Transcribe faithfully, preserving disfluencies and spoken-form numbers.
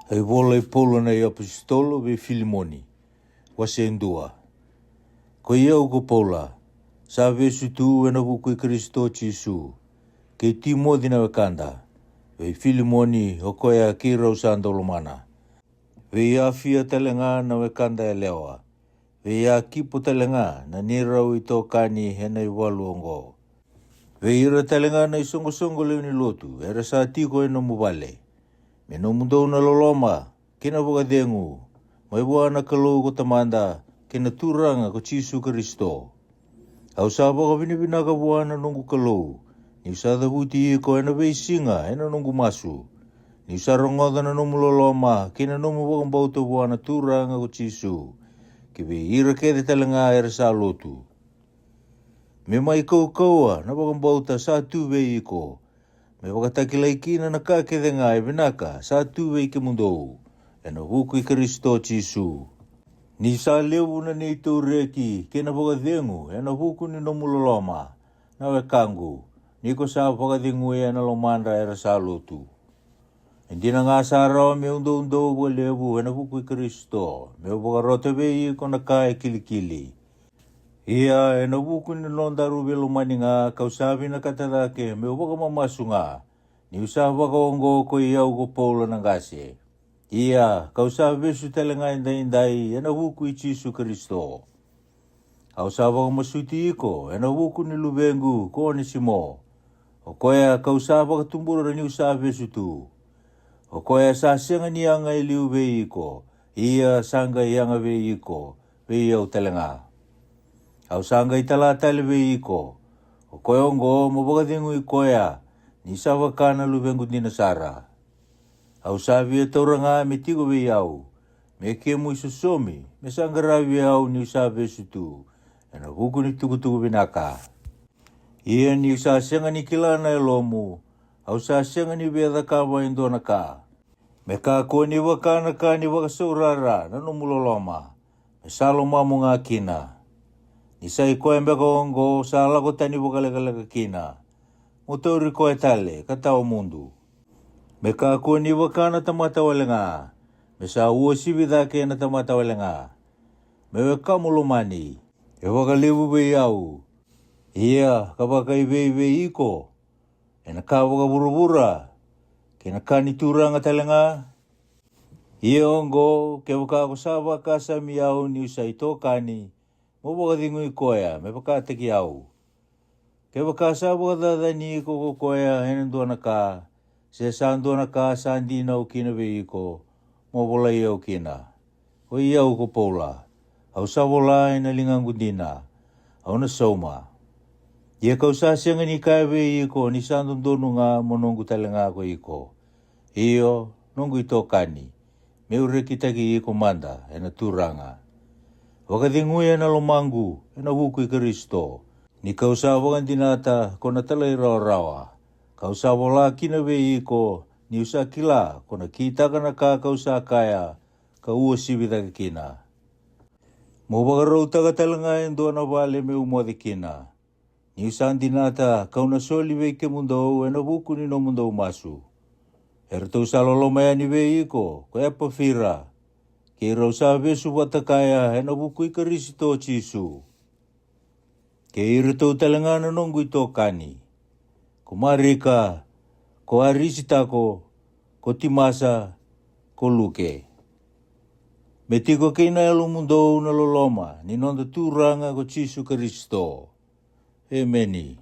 Ai vola i Paula na iapositolo vei Filimoni. Wase dua. Ko i au ko Paula, sa vesu tu ena vuku i Karisito Jisu, kei Timoci na wekada, vei Filimoni o koya keirau sa dau lomana, vei Afia tale ga na wekada yalewa, vei Akipo tale ga na neirau itokani ena ivalu oqo, vei ira tale ga na isoqosoqo lewe ni lotu era sa tiko e nomu vale. Me nomudou na loloma kei na vakacegu mai vua na Kalou ko Tamada kei na Turaga ko Jisu Karisito. Au sa vakavinavinaka vua na noqu Kalou, niu sa cavuti iko ena veisiga ena noqu masu, niu sa rogoca na nomu loloma kei na nomu vakabauta vua na Turaga ko Jisu, ki vei ira kece tale ga era sa lotu. Me mai kaukauwa na vakabauta sa tu vei iko, me vakatakilai kina na ka kece ga e vinaka sa tu vei kemudou ena vuku i Karisito Jisu. Ni sa levu na neitou reki kei na vakacegu ena vuku ni nomu loloma, na wekaqu, ni ko sa vakaceguya na lomadra era sa lotu. E dina ga sa rawa meu doudou vakalevu ena vuku i Karisito, meu vakarota vei iko na ka e kilikili. Ia ena vuku ni nodaru veilomani ga kau sa vinakata cake meu vakamamasu ga, niu sa vakaoqo ko i au ko Paula na qase. Ia kau sa vesu tale ga edaidai ena vuku i Jisu Karisito. Au sa vakamasuti iko ena vuku ni luvequ ko Onesimo, o koya kau sa vakatubura niu sa vesu tu. O koya sa sega ni yaga e liu vei iko, ia sa qai yaga vei iko, vei au tale ga. Au sa qai tala tale vei iko, o koya oqo mo vakacegui koya, ni sa vaka na luvequ dina sara. Au sa via taura ga me tiko vei au, me kemu isosomi me sa qaravi au niu sa vesu tu ena vuku ni tukutuku vinaka. Ia niu sa sega ni kila na yalomu, au sa sega ni via cakava e dua na ka. Me kakua ni vaka na ka ni vakasaurara na nomu loloma, me sa lomamu ga kina. Ni sa i koya beka oqo sa lako tani vakalekaleka kina, mo tauri koya tale ka tawa mudu. Me kakua ni vaka na tamata wale ga, me sa uasivi cake na tamata wale ga. Me wekamu lomani, e vakalevu vei au, ia ka vakaivei vei iko, ena ka vakavuravura kei na ka ni Turaga tale ga? Ia oqo, kevaka ko sa vakasami au niu sa itokani, mo vakacegui koya me vakataki au. Kevaka sa vakacacani iko ko koya ena dua na ka, se sa dua na ka sa dina au kina vei iko, mo volai au kina. Oi au ko Paula, au sa vola ena ligaqu dina, au na sauma. Ia kau sa sega ni kaya vei iko ni sa dodonu ga mo noqu tale ga ko iko. Io, noqu itokani, meu rekitaki iko mada ena Turaga. Vakaceguya na lomaqu ena vuku i Karisito, ni kau sa vakadinata ko na talairawarawa, kau sa vola kina vei iko, niu sa kila ko na kitaka na ka kau sa kaya, ka uasivi cake kina. Mo vakarautaka tale ga e dua na vale meu moce kina. Niu sa dinata kau na soli vei kemudou ena vuku ni nomudou masu. Eratou sa loloma yani vei iko ko Epafira, keirau sa vesu vata kaya ena vuku i Karisito Jisu. Kei iratou tale ga na noqu itokani, ko Marika, ko Arisitako, ko Timasa, ko Luke. Me tiko kei na yalomudou na loloma ni noda Turaga ko Jisu Karisito. Emeni.